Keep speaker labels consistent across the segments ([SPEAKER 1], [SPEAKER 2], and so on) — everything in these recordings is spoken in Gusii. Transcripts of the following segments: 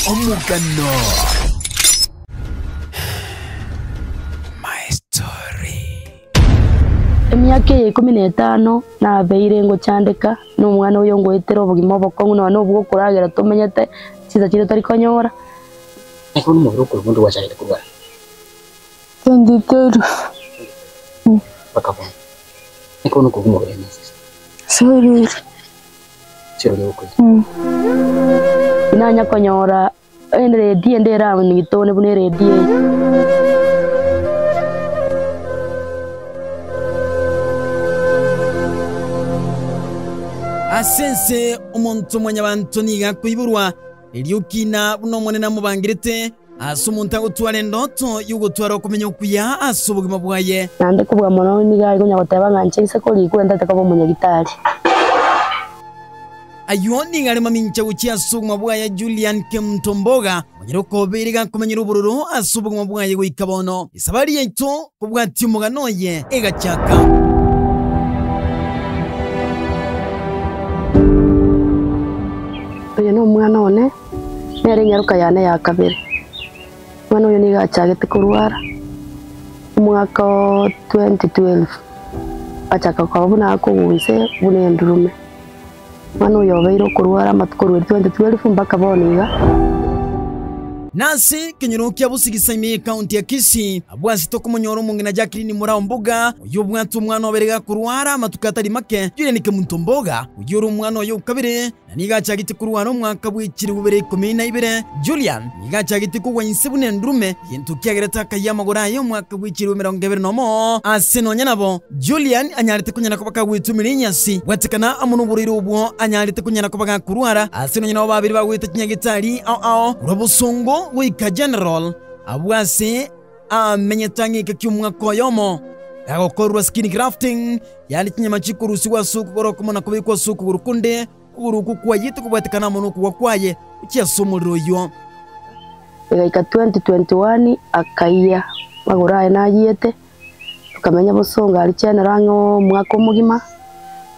[SPEAKER 1] Omogano. My story.
[SPEAKER 2] Emiaka eye ikomi na etano nabeire ngochandeka na omwana oyo ngoetera obogima obokong'u nonya na obwo okoragera tomenyete chinsa chiria totari konyora.
[SPEAKER 3] Ekero nomobere okorwa bonde gwachagete korwara.
[SPEAKER 4] 2012.
[SPEAKER 3] Mpaka bono. Ekero nokorwa omobere emesisi.
[SPEAKER 4] Soriri.
[SPEAKER 3] Chirori okoira.
[SPEAKER 2] Inanya konyora eredio ende erang'itone buna eredio eye.
[SPEAKER 5] Ase ense omonto mwanyabanto nigo akoiborwa, erio okina buna Omonene amobangerete, ase omonto agotwara endoto y'ogotwara okomenya okuya ase obogima bwaye.
[SPEAKER 2] Naende kobua mono nigo are konya goteba ng'a inche inse korikwa ntete koba omonyagitari.
[SPEAKER 5] Ayio nigo are mamincha gochia ase obogima bwaye Julian Kemunto Mboga, omonyene okobeire gakomenyera obororo ase obogima bwaye goika bono. Esabari yaito kobwatia omogano oye egachaka.
[SPEAKER 2] Oyo nomwana one, nere enyaroka yane ya kabere. Omwana oyo nigo achagete korwara omwaka o 2012, agachaka koba buna akogwa inse buna endurume. Omwana oyo obeire okorwara amatuko korwa 2012 mpaka bono iga.
[SPEAKER 5] Nase ekenyoro kia Busigisa ime y'Ekaunti ya Kisii, abwo ase tokomonyora omong'ina Jacqueline Murao Mbuga, oyio obwate omwana obere gakorwara amatuko atari make, Julian Kemunto Mboga, oyio ore omwana oye o kabere, Na nigo achagete korwara omwaka bw'echilifu bibere ikomi na ibere. Julian nigo achagete kogwa inse buna endurume, egento kiagerete akayia amagoro aye omwaka bw'echilifu emerongo ebere nomo. Ase nonya nabo, Julian anyarete konyara koba kagwetumire enyasi, gwatekana amo noborwaire obwo anyarete konyara koba gakorwara. Ase nonya nabo babere bagoeta chinyagetari ao ao korwa bosongo goika General, abwo ase amenyete ang'e eke ki'omwaka oyomo, gagokorwa skin grafting, Yaani chinyama chikorusigwa ase okogoro okomo na kobekwa ase okogoro konde, okogoro okwo kwayete kobwatekana amo nokogwa kwaye gochia ase omorero oyio.
[SPEAKER 2] Egaika 2021 akaiya magoro aye nayiete, tokamenya bosongo aria chenero ang'e omwaka omogima,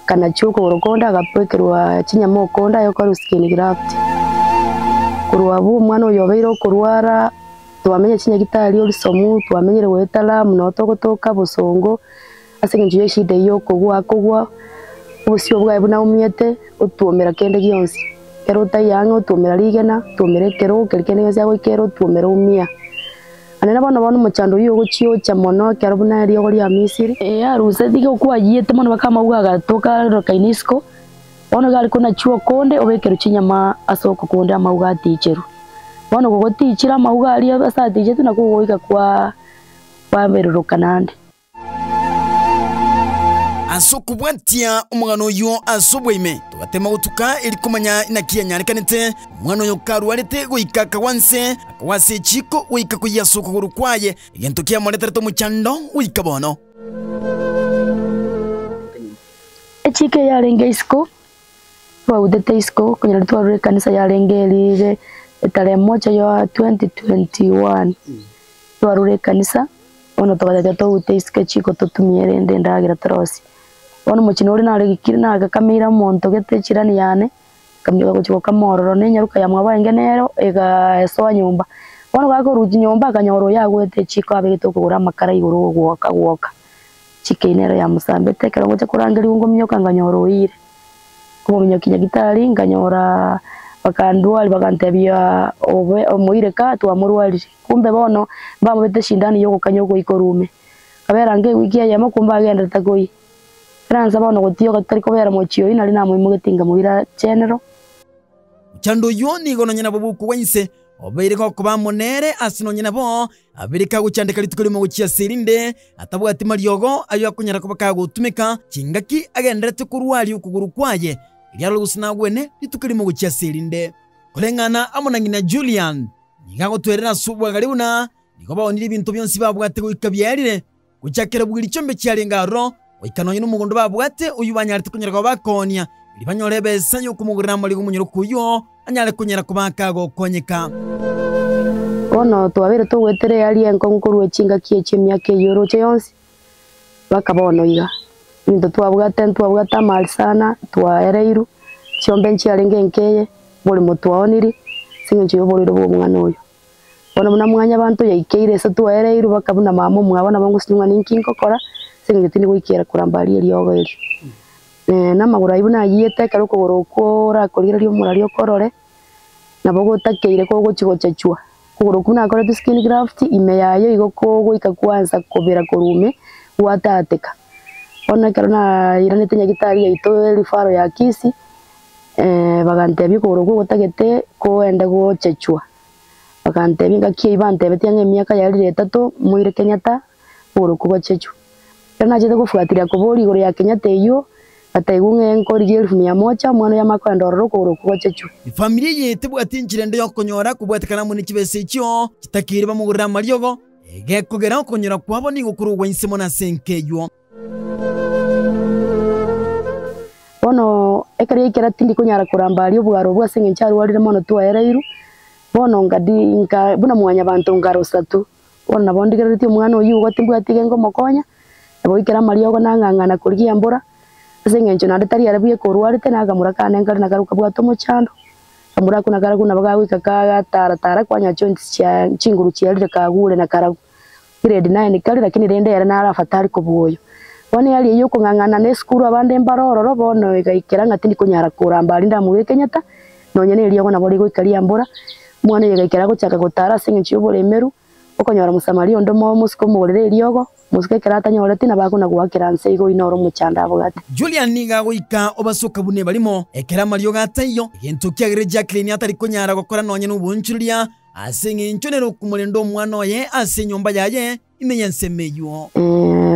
[SPEAKER 2] akanachia okogoro konde agabekerwa chinyama okonde aye okorwa skin graft. Korwa abwo omwana oyo obeire okorwara, twamenya chinyagitari orisomu, twamenyire goeta Lamu noo togotoka bosongo. Ase engencho y'eshida eyio okogwa akogwa, obosio bwaye buna aumiete, otuomera kende gionsi. Ekero otaiyo ang'e otuomera rigena, otuomera ekerogo keria kende gionsi agoikera otuomera oumia. Naende bono bono omochando oyio ogochiocha mono ekero buna eriogo ria Misiri. Earuse tiga okwayiete mono mpaka amauga agatoka arokaine isiko, bono iga are konachwa okonde obekerwe chinyama ase oko konde amauga aticherwe. Bono gogotichire amauga aria ase atichetwe nakwo ogoika kwa kwaberoroka naende.
[SPEAKER 5] Ase okobwatia omogano oyio ase oboime, togatema gotuka eri komanya inaki yanyarekanete, omwana oyo karwarete goika akagwa nse, akagwa ase echiiko goika koyia ase okogoro kwaye, egento kiamoreterete omochando goika bono.
[SPEAKER 2] Echiiko eyarenge isiko, twautete isiko, konyora twarure ekanisa yarenge erire etarehe moja ya 2021, twarure ekanisa. Bono togatebiwa toute isiko echiko totumie rende endagera torosie. Bono omochie oria naregikire nagakameire omonto gete echirani yane, nkaminyoka gochia gokama ororo na enyaroka ya mwabo enge nero egasoa nyomba. Bono gakorusia nyomba akanyora oyo agwete echiko abegete okogoro amakara igoro ogwoka gwoka. Echiko eyio nero yamosambete ekero ngocha korangerigwa nkominyoka nkanyora oire. Komominyokia nyagetari nkanyora bakandwaria bakantebia obe omoire ka twamorwarire. Kumbe bono mbamobete eshindani y'ogokanya ogoika orume. Nkabera ange ewiki eyemo kumbe agenderete koyia. Eransa bono gotioka totari kobera mochie oyio nario namoimogetie nkamoira general.
[SPEAKER 5] Mochando oyio nigo nonya nabo bokogwa inse, obeire gokoba amo nere ase nonya nabo abeire kagochandeka rituko rimo gochia ase erinde, atabwati mariogo ayio akonyara koba kagotumeka chingaki agenderete korwaria okogoro kwaye, erio arore gose nagwene rituko rimo gochia ase erinde. Koreng'ana amo na ng'ina Julian, Nigo agotwerera ase obwagare buna nigo baonirie ebinto bionsi babwate goika biaerire, gochakera bweri chiombe chiarenge aroro, goika nonya nomogondo babwate oyio banyarete konyara koba bakoonia, erio banyore ebesa y'okomogorera amariga omonyoroko oyio anyare konyara koba akagokonyeka.
[SPEAKER 2] Bono twabeire togoetera eari enkong'u korwa chingaki echio emiaka eyio oroche yonsi, mpaka bono iga. Ebinto twabwate ntwabwate amari sana, twaereirwe, chiombe nchiarenge enkeye, oboremo twaoniri. Ase eng'encho y'oborwaire bwa omwana oyo. Bono buna mwanyabanto yaikeire ase twaereirwe baka buna mama omwabo nabo ngosinywa ng'a ninki ngokora, ase eng'encho tindi goikera koramba aria eriogo erio. Na amagoro ayio buna ayiete ekero okogoro okwo orakorigereria omorari okorore, nabo gotakeire kogochia gochachwa. Okogoro okwo buna akoretwe skin graft, ime yaye igo kogoika kwansa kobera korwa ime, gwatateka. Bono ekero nairanete nyagetari yaito referral ya Kisii, Bagantebia okogoro okwo gotagete kogende gochechwa, bagantebia engaki eyio bantebetie ng'a emiaka yarire etato moire Kenyatta okogoro okwo gochechwe. Ekero nachete gofuatilia koboria igoro ya Kenyatta eyio, ngataigwa ng'a nkorigia elfu mia moja omwana oyo amanye kogenda ororo okogoro okwo gochechwe.
[SPEAKER 5] Efamiri eye tebwati enchera ende y'okonyora kobwatekana amo ne chibesa echio chitakeire bamogorere amariogo, egekogera okonyora kwabo nigo korogwa inse mono ase enka eyio.
[SPEAKER 2] Bono ekero yaikera tindi konyara koramba aria obwaro obwo ase eng'encho arwarire mono twaereirwe, bono nkadi nka buna mwanyabanto nkarosa tu. Bono nabo ndigereretie omwana oyio igo timbwati iga nkomokonya, nabo goikera amariogo nang'ang'ana korigia embura, ase eng'encho naende tari ere bweka orwarete na akamura kane nkare nakarokwo kabwate omochando, akamura akwo nakarokwo nabo kagoika kagatara tara kwanyora chionsi chia chinguru chiarire kagure nakarabwo. Grade nine kare lakini rende ere nare afatari kobua oyo. Bono eari eyio okong'ang'ana na esukuru abande mbare ororo bono egaikera ng'a tindi konyara koramba aria ndamobe Kenyatta, nonya na eriogo nabo rigoika riambora, omwana oyo egaikera agochaka gotara ase eng'encho ya oboremeru, okonyora mosamaria onde omo omosike omogorere eriogo, omosike ekero atanyoreti nabo akona goakera nse igo oyio noro omochando abwate.
[SPEAKER 5] Julian nigo agoika obasoka buna ebarimo, ekero amariogo ataiyo, egento kiagerire Jacqueline atari konyara gokora nonya nobonchureria Ase engencho nere okomorenda omwana oye ase enyomba yaye ime y'ensemo eyio.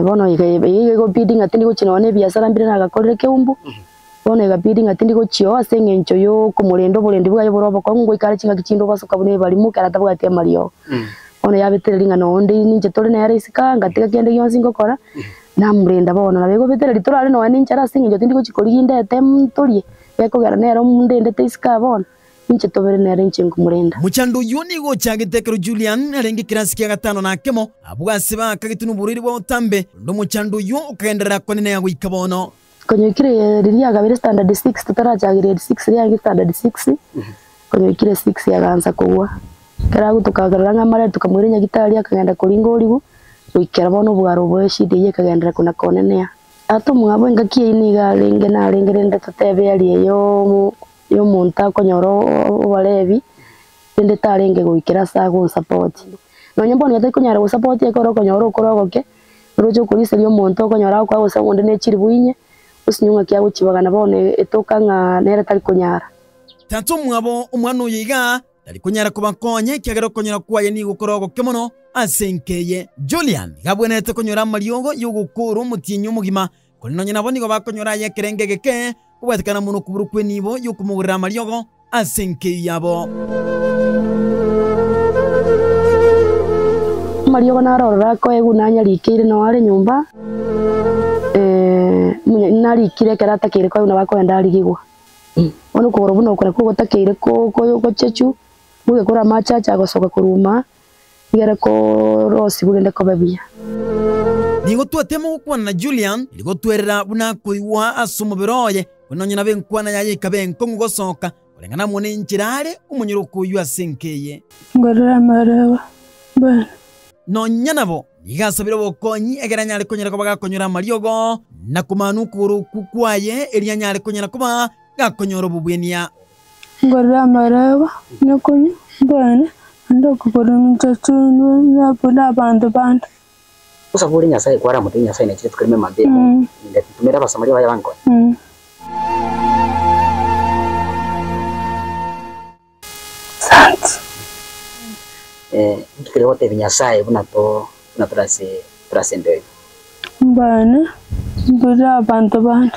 [SPEAKER 2] Bono iga iga egobidi ng'a tindi gochia nonya na ebiasara mbire nagakorire keumbu, bono egabidi ng'a tindi gochia oo ase eng'encho ya okomorenda oborendi bwaye bore obokong'u goika are chingaki chinde obasoka buna ebarimo ekero atabwati amariogo. Bono yabetereria ng'a nonde ninche tore nere isiko aa ngatiga kende gionsi ngokora, namorenda bono. Nabo egobetereria torare nonya na enchara ase eng'encho tindi gochia korigia ndete ntorie, gekogera nere ondendete isiko aa bono. Inche tobere nere inche nkomorenda.
[SPEAKER 5] Omochando oyio nigo ochagete ekero Julian arenge ekerasi kia gatano na akemo, abwo ase baakagetwe noborwaire bwa botambe, korende omochando oyio okagenderera konenea goika bono.
[SPEAKER 2] Konyoikire riria akabere standard six totaracha grade six riarenge standard six, konyoikire six agansa kogwa. Ekero agotoka akarora ng'a amarwaire tokamoira nyagitari akagenda koringa origwe, goikera bono obwaro obo eshida eyio ekagenderera kona konenea. Tata omwabo engaki eyio nigo arenge narenge rende totebe aria eyoo. Y'omonto akonyora oborebi, rende tarenge goikera ase agonsapoti. Nonye mbono tari konyara gosapoti ekero okonyora okore ogoke, oroche okoriseria omonto okonyora agokoa gose onde ne chiribu inye, osinywe ng'aki agochibagana bono etoka ng'a nere tari konyara.
[SPEAKER 5] Tata omwabo omwana oyo iga tari konyara kobakonya ekiagera okonyora kwaye nigo kore ogoke mono ase enka eye. Julian iga abwenerete konyora amariogo y'ogokoora omotienyi omogima, korende nonye nabo nigo bakonyora aye ekerengo egeke Kobwatekana mono okobura kw'enibo y'okomogorera amariogo ase enkei yabo.
[SPEAKER 2] Amariogo naro ororo akoegwa nanyarikeire noo are nyomba, narikire ekero atakeire koegwa nabo akoenda arigigwa. Bono okogoro buna oko nakwo gotakeire gochechu, bogekora amache ache agosoka korwa ime, Igere korosigwa rende kobe buya.
[SPEAKER 5] Nigo twatema gokwana na Julian, erio gotwerera buna akoigwa ase omobere oye, korende onye nabo enkwana yaye ekaba enkong'u gosoka, koreng'ana amo nenchera are omonyororoku oyio ase enka eye.
[SPEAKER 4] Ngorere amaraba bana.
[SPEAKER 5] Nonya nabo, nigo asabire obokonyi egere anyare konyara koba gakonyora amariogo, na komana okogoro okwo kwaye, erio anyare konyara koba gakonyora obobwenia.
[SPEAKER 4] Ngorere amaraba, nokonywa, mbwene, naende okogoro inche buna abanto bande.
[SPEAKER 3] Osabore Nyasae kwaramotebie Nyasae nachire tukereme mambia emo, ntumere Abasamaria baye bankonye.
[SPEAKER 4] Asante.
[SPEAKER 3] Inki keria gotebia Nyasae buna to buna torase torase embeo ime?
[SPEAKER 4] Mbane mbure abanto bande.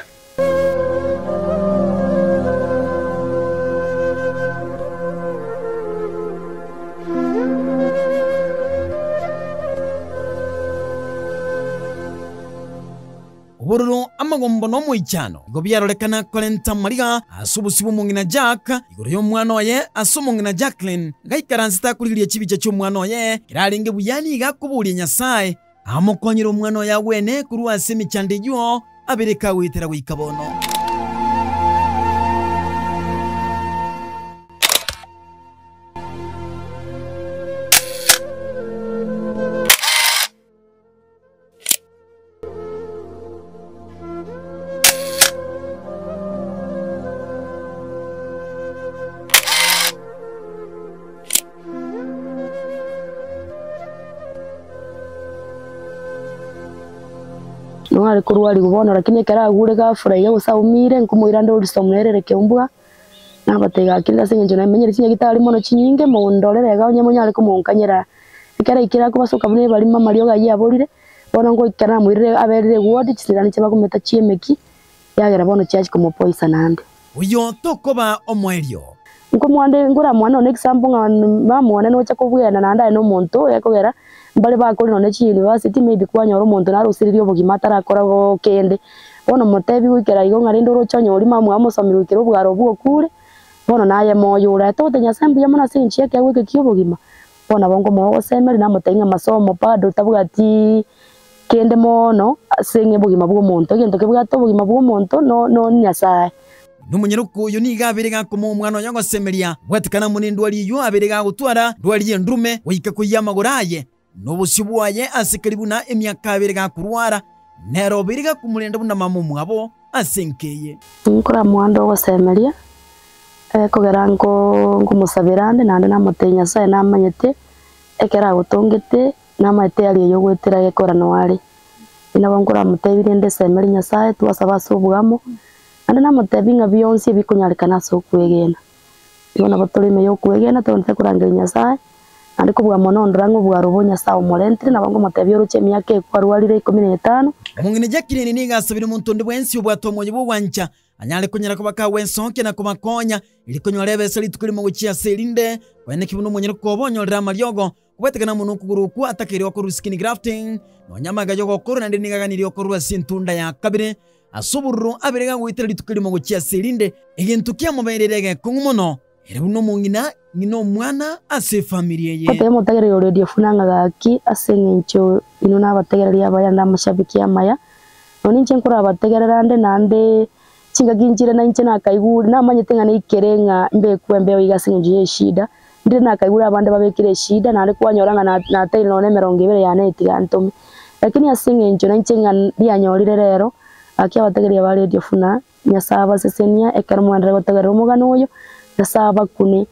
[SPEAKER 5] Obororo, amagombo na omoichano nigo biarorekana korenta amariga ase obosio bw'omong'ina Jack igoro y'omwana oye ase omong'ina Jacqueline gaikaransete akorigereria chibicha chi'omwana oye ekero arenge buya nigo akoboria Nyasae amokonyere omwana oye agwene korwa ase emechando eyio abere kagoetera goika bono.
[SPEAKER 2] are korwarigwa bono lakini ekero agure ghafla iga gose aumire nkomoira nde Olistom nere ere Keumbuga, nabatebia gaki rende ase eng'encho namenyire chinyagitari mono chinyinge mondorere iga onye monyare komonkanyera. Ekero aikire akobasoka buna ebarimo amariogo ayio aborire, bono ngoika namoirire aberire eward chisindano chiria bakometa chi'emeki, Ekiagera bono chiachia komopoisa naende.
[SPEAKER 5] Oyo tokoba omoerio.
[SPEAKER 2] Nkomwande nkoramwane nonya example ng'a mama one nocha kobwena naende aye nomonto ekogera mbare bakore nonya chiuniversity maybe kwanyora omonto naroseririe obogima atarakora go kende. Bono motebi goikera igo ng'a rende oroche onye oria mama omosomire goikera obwaro obwo okure, bono naye moyo ore. Togotebi Nyasaye mbuya mono ase eng'encho y'ekeegwa eke kia obogima. Bono nabo nkomoa ogosemeria namotebia ng'a masomo bado tabwatiii kende mono ase ng'a obogima bw'omonto, egento kebwate obogima bw'omonto no no Nyasae.
[SPEAKER 5] Nomonyaroku oyo nigo abeire gakomoa omwana oye ogosemeria, gwatikana amo nendwari eyio abeire gagotwara, ndwari y'endurume, goika koyia amagoro aye, na obosio bwaye ase keri buna emiaka abeire gakorwara, nere obeire gakomorenda buna mama omwabo ase enka eye.
[SPEAKER 2] Nkoramoa ogosemeria, ekogera nko nkomosabera ande naende namotebia Nyasae namanyete, ekero agotongete Namaete aria oyogoetera egekorano are. Nabo nkoramotebi rende esemerie Nyasae, twasabe ase oboamo, naende namotebi ng'a bionsi ebikonyarekana ase okwegena. Igo nabo tore ime y'okwegena togwenerete korangeria Nyasae, naende kobua mono ndora ng'a obwaro obo Nyasae omorentire, nabo nkomotebia oroche emiaka ekwarwarire ikomi na etano.
[SPEAKER 5] Omong'ina Jacqueline nigo asabire omonto onde bwensi obwate omoyo bw'ogwancha anyare konyara kobakagwa ensookia na kobakonya, erio konyora ebesa rituko erimo gochia ase erinde, koeneki buna omonyene koba onyorire amariogo. Kobwatekana amo nokogoro okwo atakeire gokorwa skin grafting, nonya amaiga y'ogokorwa naende nigo aganirie gokorwa ase entunda ya kabere ase obororo abere gagoetera rituko erimo gochia ase erinde. Egento kiamobereire egekong'u mono ere buna omong'ina, ng'ina omwana ase efamiri eye.
[SPEAKER 2] Gotebia omotegereri o Radio Funa ng'a gaki ase eng'encho inwe nabategereri abaya naende amashabiki amaya, nonya ninche nkorabategerera ande naende chingaki nchire nainche nakaigure namanyete ng'a neikere ng'a mbekwe embeo iga ase eng'encho ya eshida, Ndire nakaigure abande babekire eshida, naende kwanyora ng'a nateire nonya nemerongo ebere yane etiga ntome. Lakini ase eng'encho nainche ng'a rianyorire rero, gaki abategereria ba Radio Funa, Nyasae abasesenia ekero mwaenderera gotegerera omogano oyo, Nyasae abakune,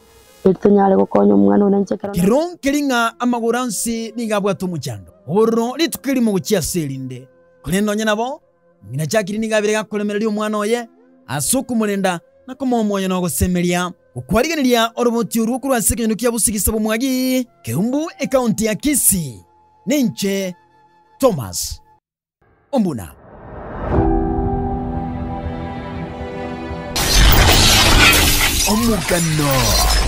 [SPEAKER 2] erio tonyare gokonya omwana oyo nainche ekero
[SPEAKER 5] Kero nkeri ng'a amagoro onsi nigo abwate omochando, obororo rituko erimo gochia ase erinde. Korende nonya nabo, Ng'ina Jacqueline nigo abeire gakoremereria omwana oye ase okomorenda na komoa omoyo na ogosemeria. Gokwarigereria oroboti orwo korwa ase ekenyoro kia Busigisa Bomwagi, Keumbu, ekaunti ya Kisii. Ninche Thomas Ombuna.
[SPEAKER 1] Omogano.